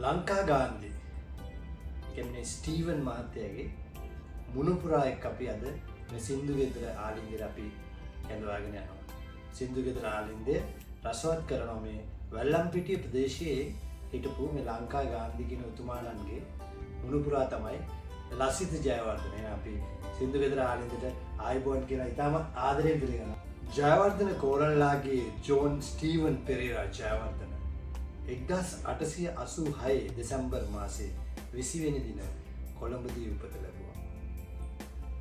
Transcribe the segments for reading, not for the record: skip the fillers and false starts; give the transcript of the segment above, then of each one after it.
ලංකා ගාන්ධි කියන්නේ ස්ටීවන් මහත්තයාගේ මුණුපුරා එක්ක අපි අද මේ සින්දු ගෙදර ආලින්දයට අපි කැඳවාගෙන යනවා. සින්දු ගෙදර ආලින්දය රසවත් කරනවා මේ වැල්ලම්පිටිය ප්‍රදේශයේ හිටපු මේ ලංකා ගාන්ධි කියන උතුමාණන්ගේ මුණුපුරා තමයි ලසිත ජයවර්ධන. එහෙනම් අපි සින්දු ගෙදර ආලින්දයට ආයුබෝවන් කියලා ඉතාම ආදරයෙන් පිළිගන්නවා. ජයවර්ධන කෝරළලාගේ ජෝන් ස්ටීවන් පෙරේරා ජයවර්ධන 1886 දෙසැම්බර් මාසයේ 20 වෙනි දින කොළඹදී උපත ලැබුවා.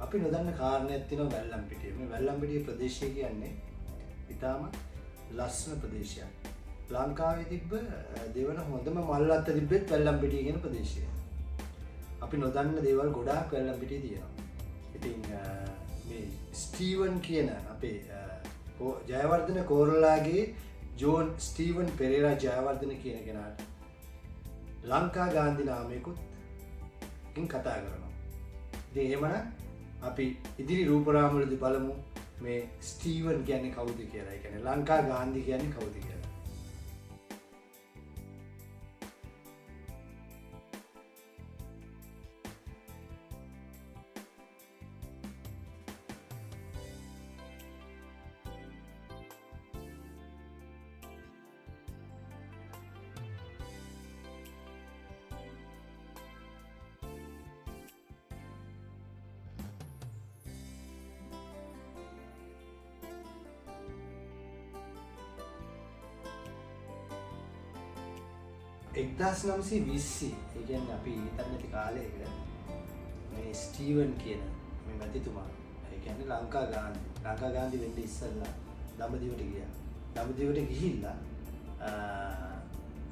අපි නොදන්න කාරණයක් තියෙනවා වැල්ලම්පිටිය. මේ වැල්ලම්පිටිය ප්‍රදේශය කියන්නේ ඉතාම ලස්සන ප්‍රදේශයක්. ලංකාවේ තිබ්බ දෙවන හොඳම මල් අත්ත තිබ්බෙත් වැල්ලම්පිටිය කියන ප්‍රදේශය. අපි නොදන්න දේවල් ගොඩාක් වැල්ලම්පිටියේ තියෙනවා. ඉතින් මේ ස්ටීවන් කියන අපේ ජයවර්ධන කෝරළලාගේ ජෝන් ස්ටීවන් පෙරේරා ජයවර්ධන කියන කෙනාට ලංකා ගාන්ධි නාමයකුත් ඉන් කතා කරනවා. ඉතින් එහෙමනම් අපි ඉදිරි රූපරාමවලදී බලමු මේ ස්ටීවන් කියන්නේ කවුද කියලා. ඒ කියන්නේ ලංකා ගාන්ධි කියන්නේ කවුද කියලා. 1920, ඒ කියන්නේ අපි හිතන්නේ නැති කාලයක මේ ස්ටීවන් කියන මේ මැතිතුමා, ඒ කියන්නේ ලංකා ගාන්ධි, ලංකා ගාන්ධි වෙන්න ඉස්සෙල්ලා දඹදිවට ගියා. දඹදිවට ගිහිල්ලා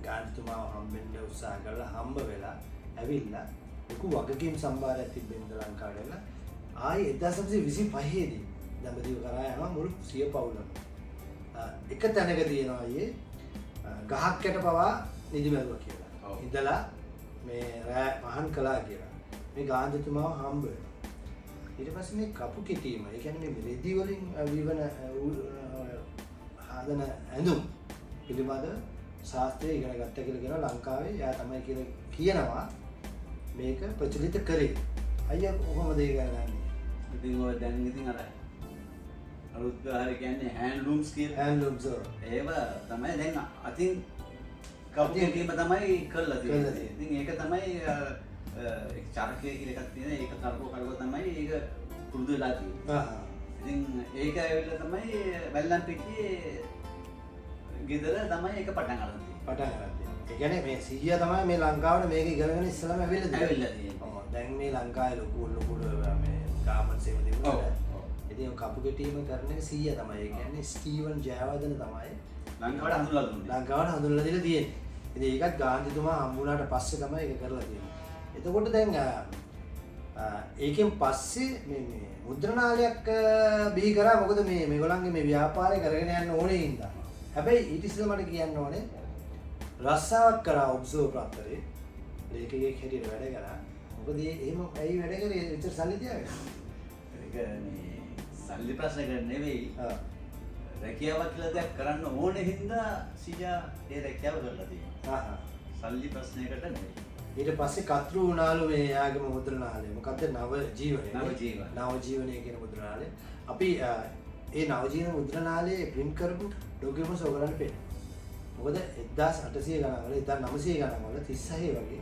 ගාන්ධිතුමාව හම්බෙන්න උත්සාහ කරලා හම්බ වෙලා ඇවිල්ලා ලොකු වගකීම් සම්භාරයක් තිබෙන්න ලංකාවට ඇවිල්ලා ආයේ 1925 දී දඹදිව කරා යනවා මුළු සිය පවුලම. එක තැනක තියෙනවා අයියේ, ගහක් යට පවා නිදි මැරුවා කියලා. ඉඳලා මේ රෑ පහන් කළා කියලා. මේ ගාන්ධිතුමාව හම්බ වෙනවා. ඊට පස්සේ මේ කපු කෙටීම, ඒ කියන්නේ මේ රෙදි වලින් විවන හදන ඇඳුම් පිළිබඳව ශාස්ත්‍රය ඉගෙන ගත්ත කියලා කියනවා ලංකාවේ. එයා තමයි කියලා කියනවා මේක ප්‍රචලිත කරේ. අයියා කොහොමද ඒක ගැන දන්නේ? ඉතින් ඔය දැන් ඉතින් අර අලුත් ව්‍යවහාර කියන්නේ හෑන්ඩ්ලූම්ස් කියලා. හෑන්ඩ්ලූම්ස් ඔව්. ඒවා තමයි දැන් අතින් කපු කෙටීම තමයි කරලා තියෙන්නේ. කරලා තියෙන්නේ. ඉතින් ඒක තමයි ඒ චරකය කියලා එකක් තියෙන. ඒක කරකව කරකව තමයි ඒක පුරුදු වෙලා තියෙන්නේ. ඉතින් ඒක ඇවිල්ලා තමයි වැල්ලම්පිටියේ ගෙදර තමයි ඒක පටන් අරන් තියෙන්නේ. පටන් අරන් තියෙන්නේ. ඒ කියන්නේ මේ සීයා තමයි මේ ලංකාවට මේක ඉගෙනගෙන ඉස්සෙල්ලාම ඇවිල්ලා තියෙන්නේ. ඇවිල්ලා තියෙන්නේ. ඔව්. දැන් මේ ලංකාවේ ලොකු ලොකු මේ ගාමන්ට්ස් එහෙම තිබුණාට ඉතින් ඔය කපු කෙටීම කරන එක සීයා තමයි. ඒ කියන්නේ ස්ටීවන් ජයවර්ධන තමයි ලංකාවට හඳුන්වලා දුන්නේ. ලංකාවට හඳුන්වලා දීලා තියෙන්නේ. ඉතින් ඒකත් ගාන්ධිතුමා හම්බුණාට පස්සේ තමයි ඒක කරලා තියෙන්නේ. එතකොට දැන් ඒකෙන් පස්සේ මේ මුද්‍රණාලයක් බිහි කරා. මොකද මේගොල්ලන්ගේ මේ ව්‍යාපාරය කරගෙන යන්න ඕනේ හින්දා. හැබැයි ඊට ඉස්සෙල්ලා මට කියන්න ඕනේ රස්සාවක් කරා ඔබ්සර්වර් පත්තරේ ලේඛකයෙක් හැටියට වැඩ කරා. මොකද එහෙම ඇයි වැඩ කරේ එච්චර සල්ලි තියාගෙන? ඒක මේ සල්ලි ප්‍රශ්න කරන්නේ නෙවෙයි. රැකියාවක් කියලා දෙයක් කරන්න ඕනේ හින්දා සීයා ඒ රැකියාව කරලා තියෙනවා. සල්ලි ප්‍රශ්නයකට නෙවෙයි. ඊට පස්සේ කතෘ වුණාලු මේ යාගම මුද්‍රණාලය. මොකද්ද? නව ජීවනය. නව ජීවන. නව ජීවනය කියන මුද්‍රණාලය. අපි ඒ නව ජීවන මුද්‍රණාලයේ ප්‍රින්ට් කරපු ඩොකියුමන්ට්ස් ඔයගොල්ලන්ට පේනවා. මොකද 1800 ගණන් වල, 1900 ගණන් වල 36 වගේ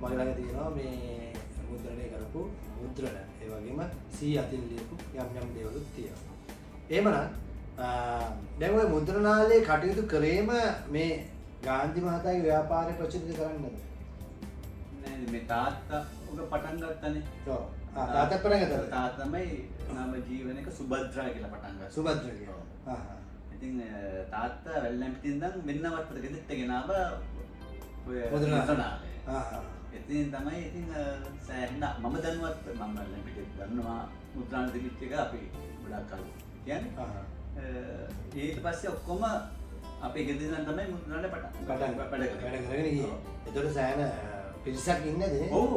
මගේ ළඟ තියෙනවා මේ මුද්‍රණය කරපු මුද්‍රණ. ඒ වගේම සී අතින් ලියපු යම් යම් දේවලුත් තියෙනවා. එහෙමනම් දැන් ඔය මුද්‍රණාලයේ කටයුතු කරේම මේ ගාන්ධි මහතාගේ ව්‍යාපාරය ප්‍රචලිත කරන්නද? නෑ නෑ, මේ තාත්තා ඔක පටන් ගත්තනේ. ඔව්. තාත්තා පටන් ගත්තා. තාත්තා තමයි නව ජීවන එක සුභද්‍රා කියලා පටන් ගත්තා. සුභද්‍රා කියලා. ඔව්. ඉතින් තාත්තා වැල්ලම්පිටින් ඉඳන් වෙන්නවත්තට ගෙදරට ගෙනාව ඔය මුද්‍රණාලය. මුද්‍රණාලය. ඉතින් තමයි ඉතින් සෑහෙන මම දැනුවත් මම වැල්ලම්පිටිය දන්නවා මුද්‍රණාලය තිබිච්ච එක අපි ගොඩාක් කල් කියන්නේ. ඊට පස්සේ ඔක්කොම අපේ ගෙදර ඉඳන් තමයි මුද්‍රණාලය පටන් වැඩ කරන්නේ. වැඩ කරගෙන ගියේ. එතකොට සෑහෙන පිරිසක් ඉන්නද නේ? ඔව්.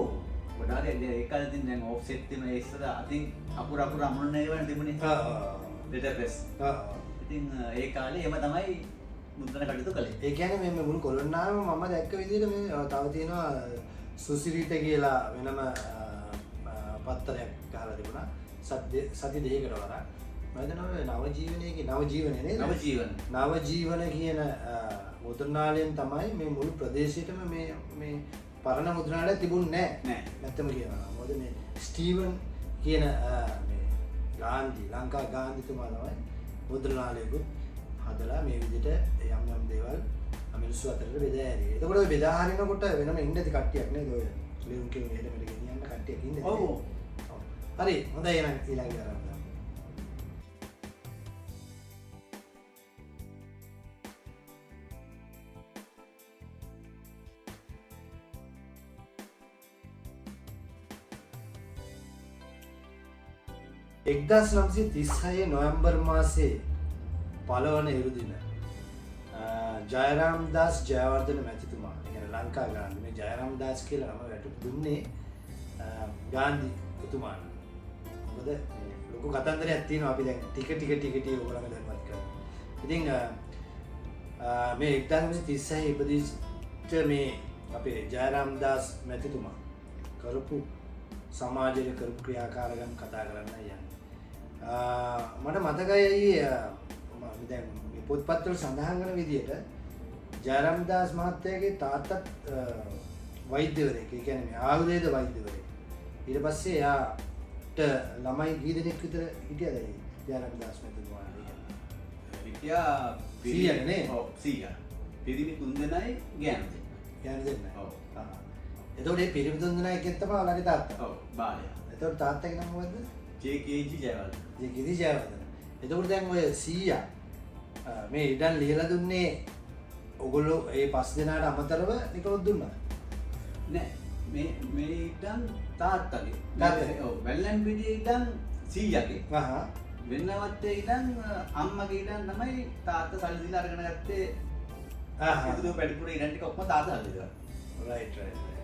ගොඩාක් ඒ කාලේ ඉතින් දැන් ඔෆ්සෙට් තිබුණේ ඒ ඉස්සර අතින් අකුර අකුර අමුණන ඒවානේ තිබුණේ. Letter press. ඉතින් ඒ කාලේ එහෙම තමයි මුද්‍රණ කටයුතු කළේ. ඒ කියන්නේ මේ මුළු කොළොන්නාවම මම දැක්ක විදිහට මේ තව තියෙනවා සුසිරිත කියලා වෙනම පත්තරයක් ගහලා තිබුණා. සති දෙකකට වරක්. මම හිතනවා නව ජීවනයේ නව ජීවනය නේද? නව ජීවන. නව ජීවන කියන මුද්‍රණාලයෙන් තමයි මේ මුළු ප්‍රදේශයටම මේ මේ පරණ මුද්‍රණාලය තිබුණේ නෑ. නැත්තම කියනවා. මොකද මේ ස්ටීවන් කියන මේ ගාන්ධි ලංකා ගාන්ධිතුමා තමයි මුද්‍රණාලයකුත් හදලා මේ විදිහට යම් යම් දේවල් මිනිස්සු අතරට බෙදා හැරියේ. එතකොට ඔය බෙදා හරිනකොට වෙනම ඉන්න ඇති කට්ටියක් නේද ඔය ලියුම් කියුම් එහෙට මෙහෙට ගෙනියන්න කට්ටියක් ඉන්නේ. ඔව්. හරි හොඳයි එහෙනම් ඊළඟ කරමු. 1936 නොවැම්බර් මාසයේ පළවන ඉරුදින ජයරාම් දාස් ජයවර්ධන මැතිතුමා, ඒ කියන්නේ ලංකා ගාන්ධි, මේ ජයරාම් දාස් කියලා නම වැටුප් දුන්නේ ගාන්ධි එතුමාට. මොකද ලොකු කතන්දරයක් තියෙනවා, අපි දැන් ටික ටික ටික ටික ඔයගොල්ලන්ව දැනුවත් කරනවා. ඉතින් මේ 1936 ඉපදිච්ච මේ අපේ ජයරාම් දාස් මැතිතුමා කරපු සමාජයට කරපු ක්‍රියාකාරකම් කතා කරන්න යන්නේ. මට මතකයි අයියේ මම දැන් මේ පොත්පත්වල සඳහන් කරන විදිහට ජයරාම් දාස් මහත්තයාගේ තාත්තත් වෛද්‍යවරයෙක්. ඒ කියන්නේ මේ ආයුර්වේද වෛද්‍යවරයෙක්. ඊට පස්සේ එයාට ළමයි කී දෙනෙක් විතර හිටියද අයියේ ජයරාම් දාස් මැතිතුමාට? හිටියා 100 නේ? ඔව් 100. පිරිමි 3 දෙනයි ගෑනු දෙන්නයි. ගෑනු දෙන්නයි. ඔව්. එතකොට මේ පිරිමි 3 දෙනා එකෙක් තමයි ඔයාලගේ තාත්තා. ඔව් බාලයා. එතකොට තාත්තගේ නම මොකද්ද? ජේ.කේ.ජී ජයවර්ධන. ජේ.කේ.ජී ජයවර්ධන. එතකොට දැන් ඔය 100 මේ ඉඩම් ලියලා දුන්නේ ඔගොල්ලෝ ඒ පස් දෙනාට අමතරව නිකලොත් දුන්නාද? නෑ, මේ මේ ඉඩම් තාත්තගේ. තාත්තගේ. ඔව්, වැල්ලම්පිටියේ ඉඩම් 100ගේ. වෙන්නවත්තේ ඉඩම් අම්මගේ ඉඩම් තමයි තාත්තා සල්ලි දීලා අරගෙන ගත්තේ. ඉතුරු වැඩිපුර ඉඩම් ටික ඔක්කොම තාත්තා සල්ලි දීලා. Right right right.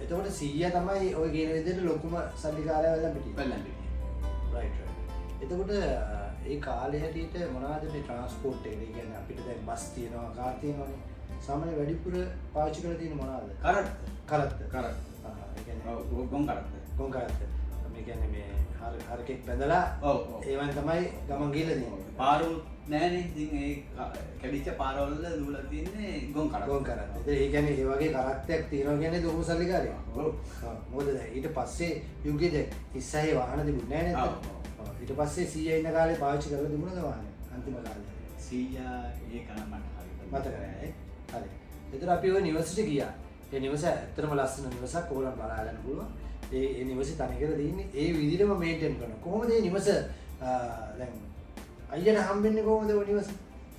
එතකොට 100 තමයි ඔය කියන විදිහට ලොකුම සල්ලිකාරයා වැල්ලම්පිටියේ. වැල්ලම්පිටියේ. Right right. එතකොට ඒ කාලේ හැටියට මොනවද මේ ට්‍රාන්ස්පෝර්ට් එකට? ඒ කියන්නේ අපිට දැන් බස් තියෙනවා, කාර් තියෙනවානේ. සාමාන්‍ය වැඩිපුර පාවිච්චි කරලා තියෙන මොනවද? කරත්ත. කරත්ත. කරත්ත. ඒ කියන්නේ ඔව්, ගොන් කරත්ත. ගොන් කරත්ත. මේ කියන්නේ මේ හරකෙක් බැඳලා ඔව් ඔව්. ඒවෙන් තමයි ගමන් ගිහලා තියෙන්නේ. පාරුත් නෑනේ. ඉතින් ඒ කැඩිච්ච පාරවල් වල දුවලා තියෙන්නේ ගොන් කරත්ත. ගොන් කරත්ත. ඉතින් ඒ කියන්නේ ඒ වගේ කරත්තයක් තියෙනවා කියන්නේ ලොකු සල්ලිකාරයෙක්. ඔව්. මොකද දැන් ඊට පස්සේ යුගයේ දැන් 36 වාහන තිබුණේ නෑ නේද? ඔව්. ඔව්. ඊට පස්සේ 100 ඉන්න කාලේ පාවිච්චි කරලා තිබුණාද වාහනේ? අන්තිම කාලේ. 100 ඒක නම් මට හරියට මතක නෑ නේ. හරි. ඒතර අපි ওই නිවසට ගියා. ඒ නිවස ඇත්තටම ලස්සන නිවසක්, ඕගොල්ලන් බලා ගන්න පුළුවන්. ඒ ඒ නිවසේ තනිකර තියෙන්නේ ඒ විදිහටම මේන්ටේන් කරනවා. කොහොමද මේ නිවස දැන් අයියට හම්බෙන්නේ කොහොමද ඔය නිවස?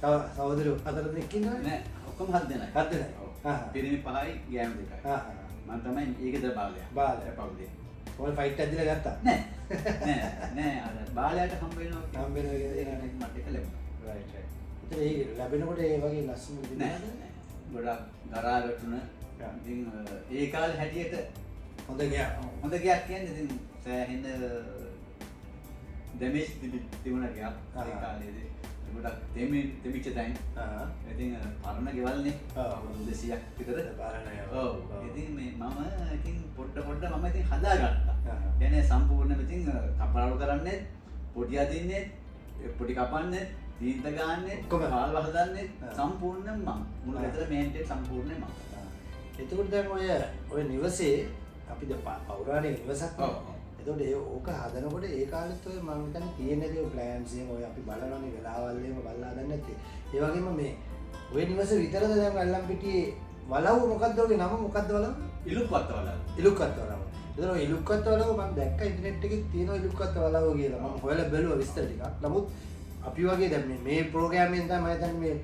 තව සහෝදරයෝ හතර දෙනෙක් ඉන්නවනේ. නෑ, ඔක්කොම හත් දෙනයි. හත් දෙනයි. ඔව්. පිරිමි 5යි ගෑනු 2යි. මං තමයි ඒකද බාලයා. බාලයා. පවුලේ. ඔය ෆයිට් එකක් දීලා ගත්තා? නෑ. නෑ නෑ, අර බාලයාට හම්බ වෙනවා කියන්නේ. හම්බ වෙනවා කියන දේ නෑ. මට ඒක ලැබුණා. Right right. ඒතර ඒ ලැබෙනකොට ඒ වගේ ලස්සන නෑ නෑ. ගොඩක් ගරා වැටුණ. ඉතින් ඒ කාලේ හැටියට හොඳ ගයක්. හොඳ ගයක් කියන්නේ ඉතින් සෑහෙන ඩැමේජ් තිබුණ ගයක් ඒ කාලේදී. ගොඩක් තෙමිච්ච තැන්. ඉතින් පරණ ගෙවල්නේ. අවුරුදු 200ක් විතර. පරණ ඒවා. ඔව්. ඉතින් මේ මම ඉතින් පොඩ පොඩ මම ඉතින් හදාගත්තා. කියන්නේ සම්පූර්ණයෙන්ම ඉතින් කපරාලු කරන්නේ, පොඩි අදින්නේ, පොඩි කපන්නේ, තීන්ත ගාන්නේ, පාල් හදන්නේ සම්පූර්ණයෙන්ම මම. මුළු ගෙදර මේන්ටේන් සම්පූර්ණයෙන්ම මම. එතකොට දැන් ඔය නිවසේ අපි දැන් පෞරාණික නිවසක් නේ. එතකොට ඒ ඕක හදනකොට ඒ කාලෙත් ඔය මං හිතන්නේ තියෙන දේ ඔය ප්ලෑන්ස් එහෙම ඔය අපි බලනවනේ වෙලාවල් එහෙම බලලා හදන්නේ නැත්තේ. ඒ වගේම මේ ඔය නිවස විතරද දැන් වැල්ලම්පිටියේ වලව්ව මොකද්ද ඔගේ නම මොකද්ද වලව්ව? ඉලුක්වත්ත වලව්ව. ඉලුක්වත්ත වලව්ව. එතකොට ඔය ඉලුක්වත්ත වලව්ව මං දැක්ක ඉන්ටර්නෙට් එකේ තියෙන ඉලුක්වත්ත වලව්ව කියලා. මං හොයලා බැලුවා විස්තර ටිකක්. නමුත් අපි වගේ දැන් මේ ප්‍රෝග්‍රෑම් එකෙන් තමයි මම හිතන්නේ මේ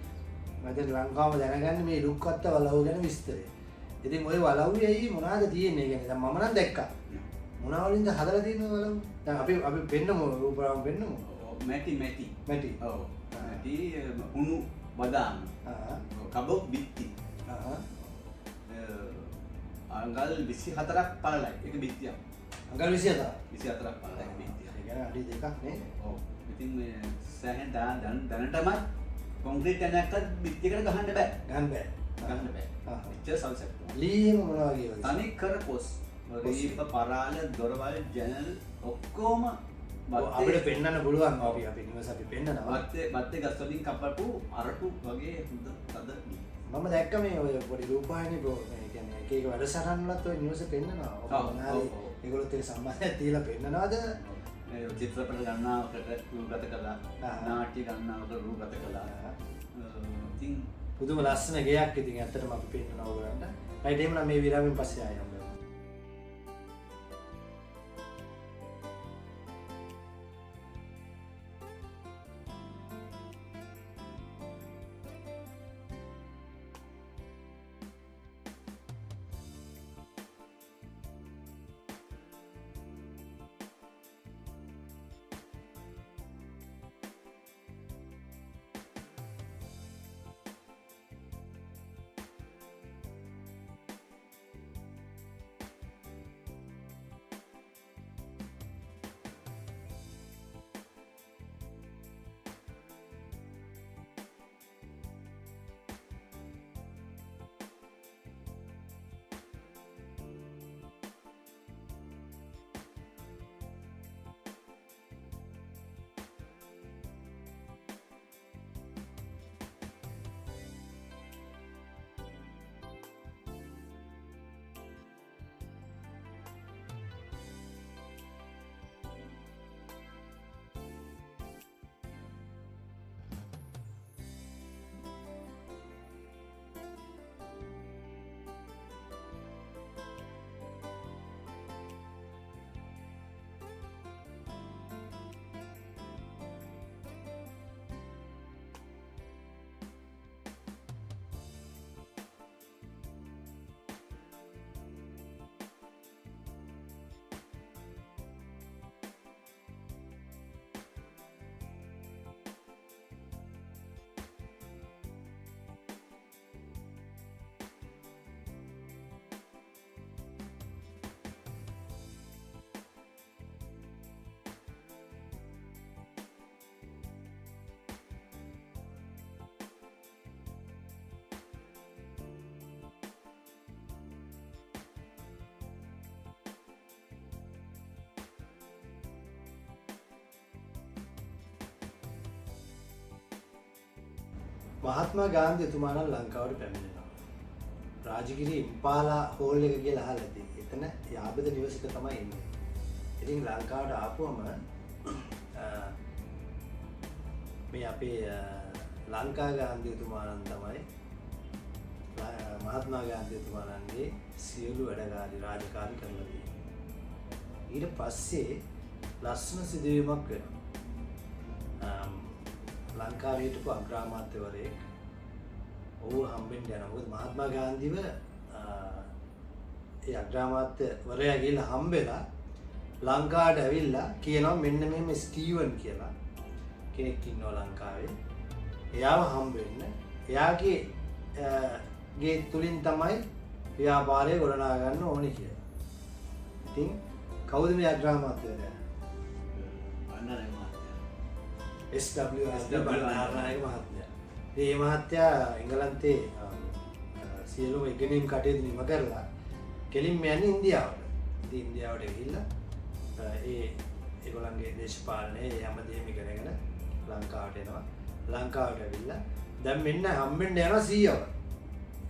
මම හිතන්නේ ලංකාවම දැනගන්නේ මේ ඉලුක්වත්ත වලව්ව ගැන විස්තරය. ඉතින් ඔය වලව්වේ ඇයි මොනවාද තියෙන්නේ කියන්නේ දැන් මම නම් දැක්කා. මොනවා වලින්ද හදලා තියෙන්නේ වලව්ව? දැන් අපි අපි පෙන්නමු රූපරාම පෙන්නමු. ඔව්, මැටි මැටි. මැටි. ඔව්. මැටි හුණු බදාම. කබොක් බිත්ති. අඟල් 24ක් පළලයි එක බිත්තියක්. අඟල් 24ක්? 24ක් පළලයි එක බිත්තියක්. ඒ කියන්නේ අඩි දෙකක් නේ. ඔව්. ඉතින් මේ සෑහෙන දැනටමත් කොන්ක්‍රීට් කණයක්වත් බිත්තියකට ගහන්න බෑ. ගහන්න බෑ. ගහන්න බෑ. එච්චර සවිශක්තිමත්. ලී එහෙම මොනවා වගේ? තනිකර කොස්. රීප පරාල දොරවල් ජනල් ඔක්කොම අපිට පෙන්වන්න පුළුවන්. අපි නිවස අපි පෙන්නනවා. වත්තේ ගස් වලින් කපපු අරටු වගේ හොඳ තද ලී. මම දැක්ක මේ ඔය පොඩි රූපවාහිනී මේ කියන්නේ එක එක වැඩසටහන් වලත් ඔය නිවස පෙන්නනවා. ඔක මොනාරි ඒගොල්ලොත් ඒක සම්බන්ධයක් තියලා පෙන්නනවාද? මේ චිත්‍රපට ගණනාවකට රූපගත කළා. නාට්‍ය ගණනාවකට රූපගත කළා. ඉතින් පුදුම ලස්සන ගෙයක්. ඉතින් ඇත්තටම අපි පෙන්නනවා ඔයගොල්ලන්ට. රයිට්, එහෙමනම් මේ විරාමෙන් පස්සේ ආයෙ හම්බ වෙමු. මහත්මා ගාන්ධිතුමාණන් ලංකාවට පැමිණෙනවා. රාජගිරි ඉම්පාලා හෝල් එක කියලා අහලා ඇති. එතන යාබද නිවසක තමයි ඉන්නේ. ඉතින් ලංකාවට ආපුවම මේ අපේ ලංකා ගාන්ධිතුමාණන් තමයි මහත්මා ගාන්ධිතුමාණන්ගේ සියලු වැඩකාරී රාජකාරී කරලා තියෙන්නේ. ඊට පස්සේ ලස්සන සිදුවීමක් වෙනවා. ලංකාවේ හිටපු අග්‍රාමාත්‍යවරයෙක් ඔහු හම්බෙන්න යනවා. මොකද මහත්මා ගාන්ධිව ඒ අග්‍රාමාත්‍යවරයා ගිහිල්ලා හම්බෙලා ලංකාවට ඇවිල්ලා කියනවා මෙන්න මෙහෙම ස්ටීවන් කියලා කෙනෙක් ඉන්නවා ලංකාවේ. එයාව හම්බෙන්න. එයාගේ ගේ තුලින් තමයි ව්‍යාපාරය ගොඩනගා ගන්න ඕනේ කියලා. ඉතින් කවුද මේ අග්‍රාමාත්‍යවරයා? බණ්ඩාරනායක මහත්තයා. S.W. Bandaranaike මහත්මයා. ඉතින් මේ මහත්තයා එංගලන්තේ සියලුම ඉගෙනීම් කටයුතු නිම කරලා කෙලින්ම යන්නේ ඉන්දියාවට. ඉතින් ඉන්දියාවට ගිහිල්ලා ඒ ඒගොල්ලන්ගේ දේශපාලනය ඒ හැමදේම ඉගෙනගෙන ලංකාවට එනවා. ලංකාවට ඇවිල්ලා දැන් මෙන්න හම්බෙන්න යනවා සීයව.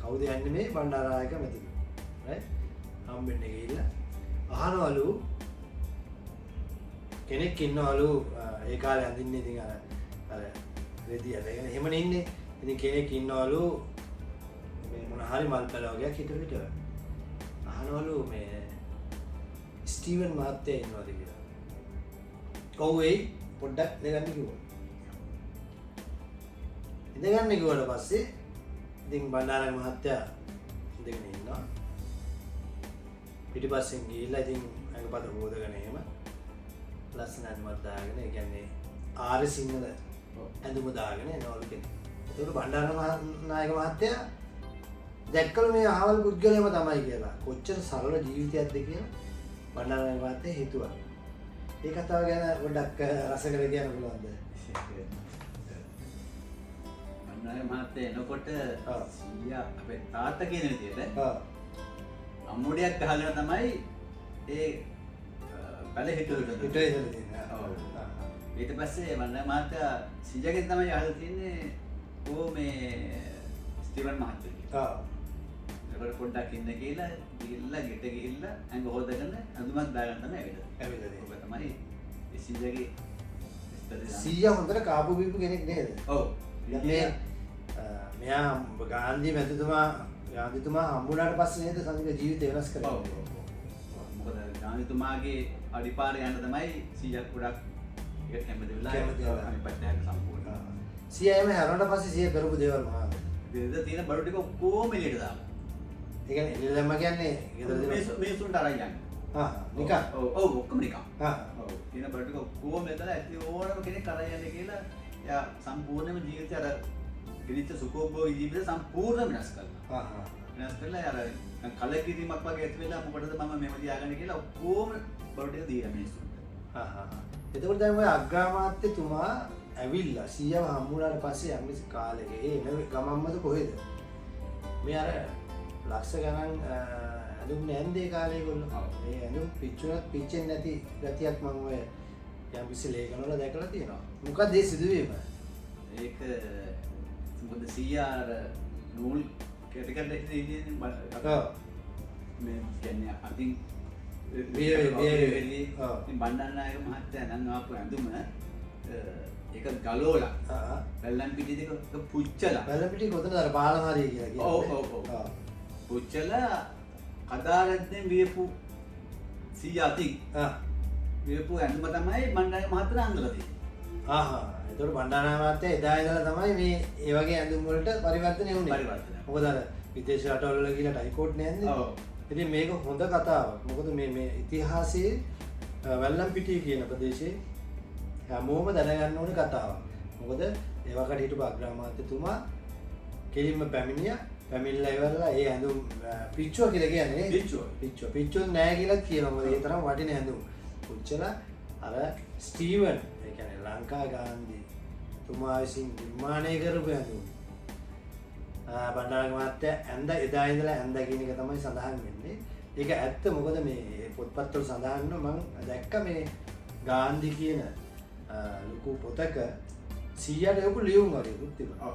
කවුද යන්නේ මේ බණ්ඩාරනායක මැතිතුමා. රයිට්? හම්බෙන්න ගිහිල්ලා අහනවලු කෙනෙක් ඉන්නවලු ඒ කාලේ අඳින්නේ ඉතින් අර අර රෙදි අරගෙන එහෙමනේ ඉන්නේ. ඉතින් කෙනෙක් ඉන්නවලු මේ මොන හරි මල් පැල වගේක් හිට පිට. අහනවලු මේ ස්ටීවන් මහත්තයා ඉන්නවද කියලා. ඔව් එයි පොඩ්ඩක් ඉඳගන්න කිව්වා. ඉඳගන්න කිව්වට පස්සේ ඉතින් බණ්ඩාරනායක මහත්තයා ඉඳගෙන ඉන්නවා. පිටිපස්සෙන් ගිහිල්ලා ඉතින් ඇඟපත හොදගෙන එහෙම ලස්සන ඇඳුමක් දාගෙන, ඒ කියන්නේ ආර්ය සිංහල ඇඳුම දාගෙන එනවලු කෙනෙක්. ඒතකොට බණ්ඩාරනායක මහත්තයා දැක්කලු මේ අහවල් පුද්ගලයාම තමයි කියලා. කොච්චර සරල ජීවිතයක්ද කියලා බණ්ඩාරනායක මහත්තයා හිතුවා. ඒ කතාව ගැන පොඩ්ඩක් රස කර කියන්න පුළුවන්ද? බණ්ඩාරනායක මහත්තයා එනකොට සීයා අපේ තාත්තා කියන විදිහට අම්මුඩියක් ගහලා තමයි ඒ පැල හිටුවට හිටුවේ ඉඳලා තියෙන්නේ. ඔව්. ඊට පස්සේ බණ්ඩාරනායක මහත්තයා සීයාගෙන් තමයි අහලා තියෙන්නේ ඕ මේ ස්ටීවන් මහත්තයා කියලා. එතකොට පොඩ්ඩක් ඉන්න කියලා ගිහිල්ලා ගෙට ගිහිල්ලා ඇඟ හොදගෙන ඇඳුමක් දාගන්න තමයි ඇවිල්ලා. ඇවිල්ලා තියෙන්නේ. ඔක තමයි සීයාගේ විස්තරය. සීයා හොඳට කාපු බීපු කෙනෙක් නේද? ඔව්. මේ මෙයා ගාන්ධි මැතිතුමා ගාන්ධිතුමා හම්බුනාට පස්සේ නේද සංජීව ජීවිතය වෙනස් කරන්නේ? ඔව්. මොකද ගාන්ධිතුමාගේ අඩිපාර යන්න තමයි සීයා ගොඩක් ඒකට කැමති වෙලා අනිත් පැත්තට සම්පූර්ණ. සීයා එහෙම හැරුණාට පස්සේ සීයා කරපු දේවල් මොනවද? ගෙදර තියෙන බඩු ටික ඔක්කොම එළියට දාලා. ඒ කියන්නේ එළියට දැම්මා කියන්නේ ගෙදර තියෙන මිනිස්සුන්ට අරන් යන්න. නිකන්. ඔව් ඔව් ඔක්කොම නිකන්. ඔව්. තියෙන බඩු ටික ඔක්කොම එළියට ඇති ඕනම කෙනෙක් අරන් යන්න කියලා එයා සම්පූර්ණයෙන්ම ජීවිතය අර ගෙනිච්ච සුඛෝපභෝගී ජීවිතය සම්පූර්ණ වෙනස් කළා. වෙනස් කරලා අර කලකිරීමක් වගේ ඇති වෙලා මොකටද මම මෙහෙම තියාගන්නේ කියලා ඔක්කොම බඩු ටික දීලා මිනිස්සුන්ට. එතකොට දැන් ඔය අග්‍රාමාත්‍යතුමා ඇවිල්ලා සීයාව හම්බුනාට පස්සේ යම් කිසි කාලෙක ඒ එන ගමන්මද කොහෙද මේ අර ලක්ෂ ගණන් ඇඳුම් නැන්දේ කාලේ ඒගොල්ලෝ. ඒ ඇඳුම් පිච්චුනත් පිච්චෙන්නේ නැති ගතියක් මම ඔය යම් කිසි ලේඛනවල දැකලා තියෙනවා. මොකක්ද ඒ සිදුවීම? ඒක මොකද සීයා අර නූල් කැට කැට ඉන්නේ මේ කියන්නේ අතින් විය ඉතින් බණ්ඩාරනායක මහත්තයා නම් ආපු ඇඳුම ඒක ගලවලා වැල්ලම්පිටිය දෙක පුච්චලා. වැල්ලම්පිටිය කොතනද අර පාලම හරිය කියලා කියන්නේ? ඔව් ඔව් ඔව්. පුච්චලා කදාරද්දෙන් වියපු සීයා අතින් වියපු ඇඳුම තමයි බණ්ඩාරනායක මහත්තයා අඳලා තියෙන්නේ. එතකොට බණ්ඩාරනායක මහත්තයා එදා ඉඳලා තමයි මේ ඒ වගේ ඇඳුම් වලට පරිවර්තනය වුණේ. පරිවර්තනය. මොකද අර විදේශ රටවල් වල ගිහලා ටයි කෝට් නෑනේ. ඔව්. ඉතින් මේක හොඳ කතාවක්. මොකද මේ මේ ඉතිහාසයේ වැල්ලම්පිටිය කියන ප්‍රදේශයේ හැමෝම දැනගන්න ඕනේ කතාවක්. මොකද ඒ වකට හිටපු අග්‍රාමාත්‍යතුමා කෙලින්ම පැමිණියා. පැමිණිලා ඉවරලා ඒ ඇඳුම් පිච්චුව කියලා කියන්නේ නේද? පිච්චුව. පිච්චුව. පිච්චුව නෑ කියලා කියනවා. මොකද ඒ තරම් වටින ඇඳුම්. පුච්චලා අර ස්ටීවන්, ඒ කියන්නේ ලංකා ගාන්ධි තුමා විසින් නිර්මාණය කරපු ඇඳුම්. බණ්ඩාරනායක මහත්තයා ඇඳ එදා ඉඳලා ඇඳ කියන එක තමයි සඳහන් වෙන්නේ. ඒක ඇත්ත. මොකද මේ පොත්පත්වල සඳහන් වෙනවා. මං දැක්ක මේ ගාන්ධි කියන ලොකු පොතක 100ට ලොකු ලියුම් වගේකුත් තිබුණා.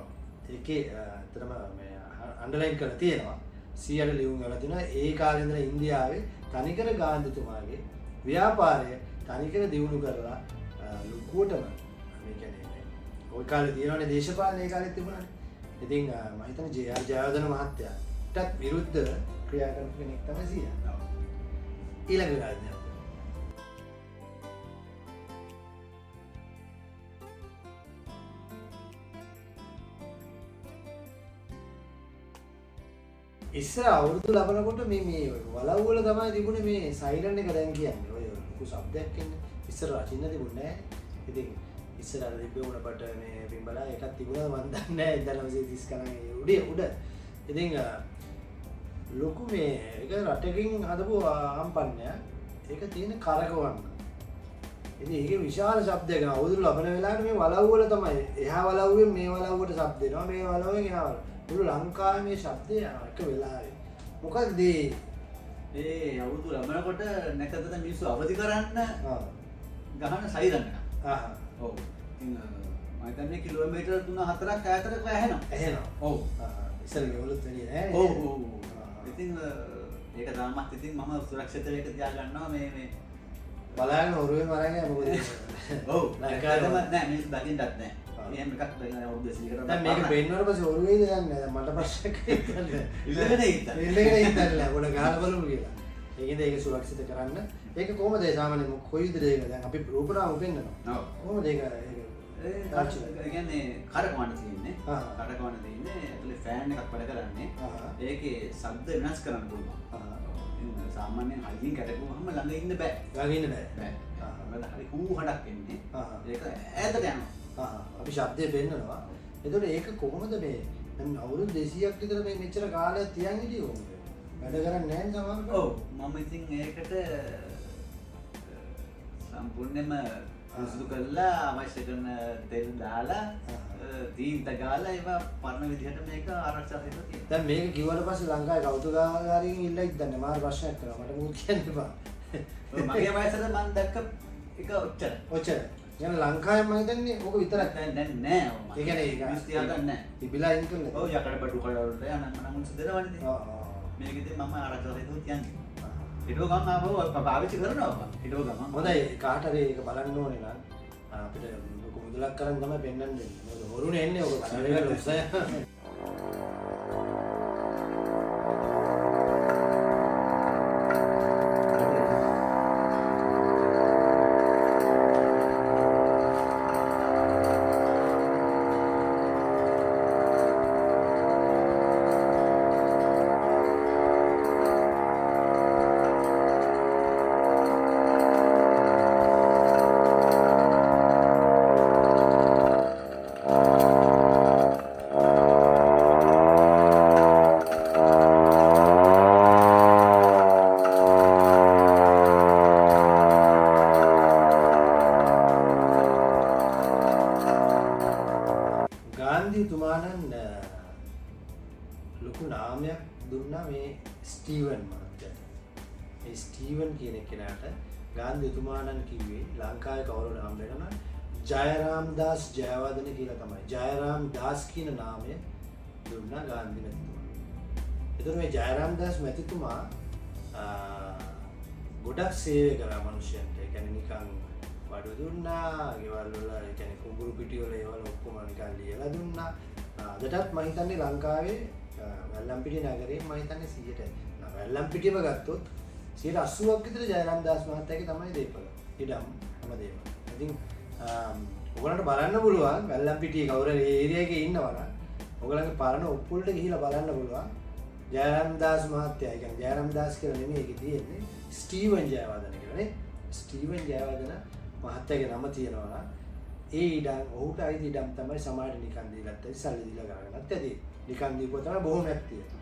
ඒකේ ඇත්තටම මේ අන්ඩර්ලයින් කරලා තියෙනවා. 100ට ලියුම් වල තියෙනවා. ඒ කාලේ ඉඳලා ඉන්දියාවේ තනිකර ගාන්ධිතුමාගේ ව්‍යාපාරය තනිකර දියුණු කරලා ලොකුවටම මේ කියන්නේ ওই කාලේ තියෙනවනේ දේශපාලන ඒ කාලෙත් තිබුණානේ. ඉතින් මම හිතන්නේ ජේ.ආර්. ජයවර්ධන මහත්තයාටත් විරුද්ධව ක්‍රියා කරපු කෙනෙක් තමයි සීයා. ඊළඟ විරාජ්‍ය. ඉස්සර අවුරුදු ලබනකොට මේ මේ වලව් වල තමයි තිබුණේ මේ සයිලන් එක දැන් කියන්නේ. ඔය ලොකු શબ્දයක් එන්නේ. ඉස්සර රචින්න තිබුණේ නෑ. ඉතින් ඉස්සර අර තිබ්බේ උණපට මේ පිඹලා එකක් තිබුණාද මන් දන්නේ නෑ 1930 ගණන් ඒ උඩ. ඉතින් ලොකු මේ ඒක රටකින් හදපු ආම්පන්නයක්. ඒක තියෙන කරකවන්න. ඉතින් ඒකේ විශාල ශබ්දයක් එනවා. අවුරුදු ලබන වෙලාවට මේ වලව් වල තමයි එහා වලව්වෙන් මේ වලව්වට ශබ්ද එනවා. මේ වලව්වෙන් එහා වලව්වට. මුළු ලංකාවේ මේ ශබ්දය යනවා එක වෙලාවේ. මොකක්ද ඒ අවුරුදු ලබනකොට නැකතට මිනිස්සු අවදි කරන්න ගහන සයිරන් එකක්. ඔව්. ඉතින් මම හිතන්නේ කිලෝමීටර් 3-4ක් ඈතට ඇහෙනවා. ඇහෙනවා. ඔව්. ඉස්සර ගෙවලුත් වැඩි නෑ. ඔව් ඔව්. ඉතින් ඒක තාමත් ඉතින් මම සුරක්ෂිත වෙක තියා ගන්නවා මේ මේ බලාගෙන ඔරුවෙම අරන් යනවා මොකද? ඔව්. ලංකාවේම නෑ මිනිස්සු දකින්නත් නෑ. එහෙම එකක් දැන් අවුරුදු 200කට දැන් මේක පෙන්නුවාට පස්සේ ඔරුවේද දන්නේ නෑ. දැන් මට ප්‍රශ්නයක් හිතන්නේ. ඉල්ලගෙන හිටන්න. ඉල්ලගෙන හිටන්නේ නෑ. ගොඩ ගහලා බලමු කියලා. ඒකෙන්ද ඒක සුරක්ෂිත කරන්න. ඒක කොහොමද ඒ සාමාන්‍යයෙන් කොයි විදිහට ඒක දැන් අපි රූපරාම පෙන්නනවා. ඔව්. කොහොමද ඒක ඒ කියන්නේ කරකවන්න තියෙන්නේ. කරකවන්න තියෙන්නේ. ඇතුලේ ෆෑන් එකක් වැඩ කරන්නේ. ඒකේ ශබ්ද වෙනස් කරන්න පුළුවන්. ඉතින් සාමාන්‍යයෙන් හයියෙන් කැටකුවහම ළඟ ඉන්න බෑ. ළඟ ඉන්න බෑ. බෑ. මොකද හරි හූ හඩක් එන්නේ. ඒක ඈතට යනවා. අපි ශබ්දය පෙන්නනවා. එතකොට ඒක කොහොමද මේ දැන් අවුරුදු 200ක් විතර මේ මෙච්චර කාලයක් තියන් හිටියේ කොහොමද? වැඩ කරන්නේ නැහැ නේ සමහරවිට. ඔව්. මම ඉතින් ඒකට සම්පූර්ණයෙන්ම පිරිසිදු කරලා අවශ්‍ය කරන තෙල් දාලා තීන්ත ගාලා ඒවා පරණ විදිහට මේක ආරක්ෂා කරලා තියෙනවා. දැන් මේක කිව්වට පස්සේ ලංකාවේ කෞතුකාගාරයෙන් ඉල්ලයිද දන්නේ මාර ප්‍රශ්නයක් කරනවා. මට මොකද කියන්න එපා. මගේ වයසට මම දැක්ක එක ඔච්චර. ඔච්චර. යන ලංකාවේ මම හිතන්නේ ඕක විතරයි. දැන් නෑ ඔව්. ඒ කියන්නේ ඒක මිස් තියාගන්න නෑ. තිබිලා අයින් කරලා. ඔව් යකඩ බඩු කඩ වලට යන මම මුන්ස දෙනවනේ ඉතින්. ඔව් ඔව්. මේක ඉතින් මම ආරක්ෂා කරලා තියන්නේ. හිටව ගමන් ආවම පාවිච්චි කරනවා බං. හිටව ගමන්. හොඳයි කාට හරි ඒක බලන්න ඕනේ නම් අපිට ලොකු මුදලක් කරන් තමයි පෙන්වන්න දෙන්නේ. මොකද හොරුනේ එන්නේ ඔක බලන එක ලොස්සය. ගාන්ධිතුමාණන් ලොකු නාමයක් දුන්නා මේ ස්ටීවන් මහත්තයාට. මේ ස්ටීවන් කියන කෙනාට ගාන්ධිතුමාණන් කිව්වේ ලංකාවේ කවුරුන් හම්බ වෙනවා නම් ජයරාම් දාස් ජයවර්ධන කියලා තමයි. ජයරාම් දාස් කියන නාමය දුන්නා ගාන්ධි මැතිතුමා. ඒතර මේ ජයරාම් දාස් මැතිතුමා ගොඩක් සේවය කරා මනුෂ්‍යයන්ට. ඒ කියන්නේ නිකන් බඩු දුන්නා, ගෙවල් වල, ඒ කියන්නේ කුඹුරු පිටි වල ඒවල ඔක්කොම නිකන් ලියලා දුන්නා. අදටත් මම හිතන්නේ ලංකාවේ වැල්ලම්පිටිය නගරේ මම හිතන්නේ 100ට වැල්ලම්පිටියම ගත්තොත් 80ක් විතර ජයරාම් දාස් මහත්තයාගේ තමයි දේපල. ඉඩම් හැමදේම. ඉතින් ඔයගොල්ලන්ට බලන්න පුළුවන් වැල්ලම්පිටියේ කවුරු හරි ඒරියා එකේ ඉන්නවා නම් ඔයගොල්ලන්ගේ පරණ ඔප්පු වලට ගිහිලා බලන්න පුළුවන් ජයරාම් දාස් මහත්තයා. ඒ කියන්නේ ජයරාම් දාස් කියලා නෙමෙයි ඒකේ තියෙන්නේ ස්ටීවන් ජයවර්ධන කියලා නේ. ස්ටීවන් ජයවර්ධන මහත්තයාගේ නම තියෙනවා නම් ඒ ඉඩම් ඔහුට අයිති ඉඩම් තමයි සමහරට නිකන් දීලත් ඇති, සල්ලි දීලා කරගෙනත් ඇති. නිකන් දීපුවා තමයි බොහොමයක් තියෙන්නේ.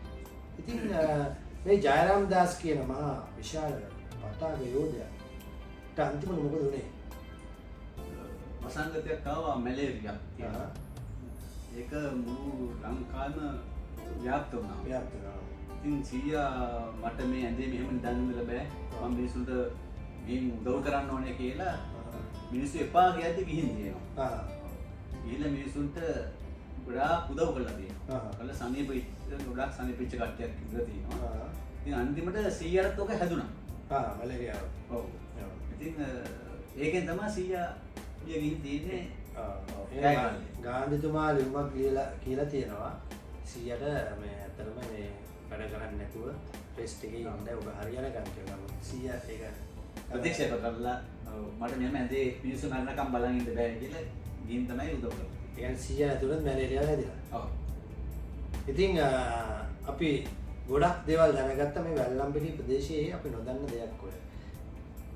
ඉතින් මේ ජයරාම් දාස් කියන මහා විශාල පතාක යෝධයාට අන්තිමට මොකද වුනේ? වසංගතයක් ආවා, මැලේරියා කියලා. ඒක මුළු ලංකාවම ව්‍යාප්ත වුණා. ව්‍යාප්ත වුණා. ඉතින් සීයා මට මේ ඇඳේ මෙහෙම නිදන් ඉඳලා බෑ. මම මිනිස්සුන්ට ගිහින් උදව් කරන්න ඕනේ කියලා මිනිස්සු එපා කියද්දි ගිහින් තියෙනවා. ගිහිල්ලා මිනිස්සුන්ට ගොඩාක් උදව් කරලා තියෙනවා. කරලා සනීප ගොඩාක් සනීප වෙච්ච කට්ටියක් ඉඳලා තියෙනවා. ඉතින් අන්තිමට සීයාටත් ඔක හැදුනා. මැලේරියාව. ඔව්. ඉතින් ඒකෙන් තමයි සීයා ගිය ගිහින් තියෙන්නේ. ගාන්ධිතුමා ලියුමක් ලියලා කියලා තියෙනවා සීයාට මේ ඇත්තටම මේ වැඩ කරන්නේ නැතුව රෙස්ට් එකේ ඉන්න ඔබ හරියනකම් කියලා. නමුත් සීයා ඒක ප්‍රතික්ෂේප කරලා මට මෙහෙම ඇඳේ මිනිස්සු මරනකම් බලන් ඉන්න බෑ කියලා ගිහින් තමයි උදව් කරන්නේ. ඒ කියන්නේ සීයා ඇතුළත් මැලේරියාව හැදිලා. ඔව්. ඉතින් අපි ගොඩක් දේවල් දැනගත්ත මේ වැල්ලම්පිටි ප්‍රදේශයේ අපි නොදන්න දෙයක් ඔය.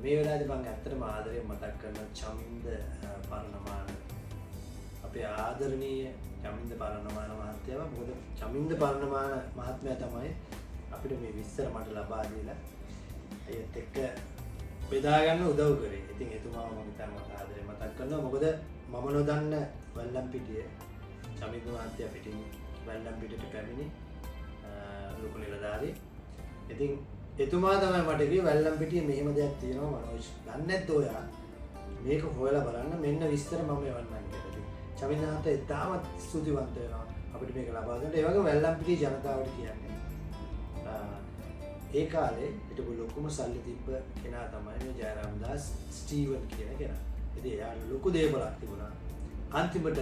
මේ වෙලාවේදී මම ඇත්තටම ආදරයෙන් මතක් කරන චමින්ද පරණමාන අපේ ආදරණීය චමින්ද පරණමාන මහත්තයාව. මොකද චමින්ද පරණමාන මහත්මයා තමයි අපිට මේ විස්තර මට ලබා දීලා ඒත් එක්ක බෙදා ගන්න උදව් කරේ. ඉතින් එතුමාව මම ඉතාමත් ආදරයෙන් මතක් කරනවා. මොකද මම නොදන්න වැල්ලම්පිටිය චමින්ද මහත්තයා පිටින් වැල්ලම්පිටියට පැමිණි ලොකු නිලධාරී. ඉතින් එතුමා තමයි මට කිව්වේ වැල්ලම්පිටියේ මෙහෙම දෙයක් තියෙනවා මනෝජ්, දන්නේ නැද්ද ඔයා? මේක හොයලා බලන්න, මෙන්න විස්තර මම එවන්නම් කියලා. ඉතින් චමින්ද මහත්තයා ඉතාමත් ස්තුතිවන්ත වෙනවා අපිට මේක ලබා දෙන්න. ඒ වගේම වැල්ලම්පිටියේ ජනතාවට කියන්නේ ඒ කාලේ හිටපු ලොකුම සල්ලි තිබ්බ කෙනා තමයි මේ ජයරාම් දාස් ස්ටීවන් කියන කෙනා. ඉතින් එයාට ලොකු දේපලක් තිබුණා. අන්තිමට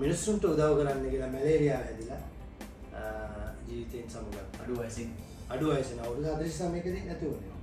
මිනිස්සුන්ට උදව් කරන්න කියලා මැලේරියාව හැදිලා ජීවිතයෙන් සමුගත්තා. අඩු වයසින්. අඩු වයසින් අවුරුදු 49කදී නැති වුණේ.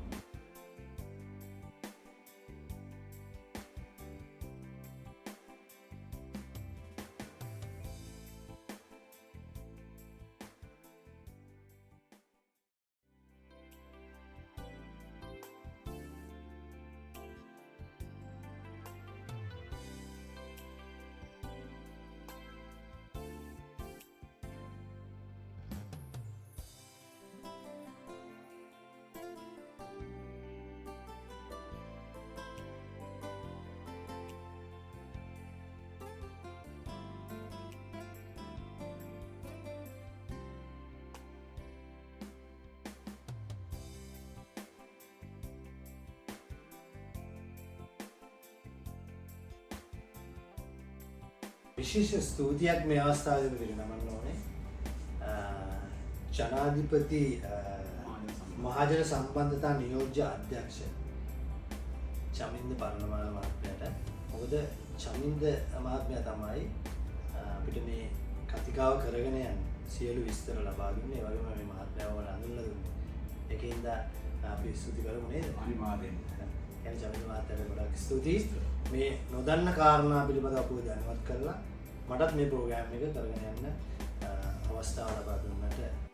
විශේෂ ස්තුතියක් මේ අවස්ථාවේදී පිරිනමන්න ඕනේ. ජනාධිපති මහජන සම්බන්ධතා නියෝජ්‍ය අධ්‍යක්ෂ චමින්ද පරණමාල මහත්මයාට. මොකද චමින්ද මහත්මයා තමයි අපිට මේ කතිකාව කරගෙන යන්න සියලු විස්තර ලබා දුන්නේ. ඒ වගේම මේ මහත්මයාව හඳුන්වලා දුන්නේ. ඒකින්ද අපි ස්තුති කරමු නේද? අනිවාර්යෙන්ම. يعني චමින්ද මහත්තයාට ගොඩක් ස්තුතියි. මේ නොදන්න කාරණා පිළිබඳව අපිව දැනුවත් කරලා මටත් මේ ප්‍රෝග්‍රෑම් එක කරගෙන යන්න අවස්ථාව ලබා දුන්නට.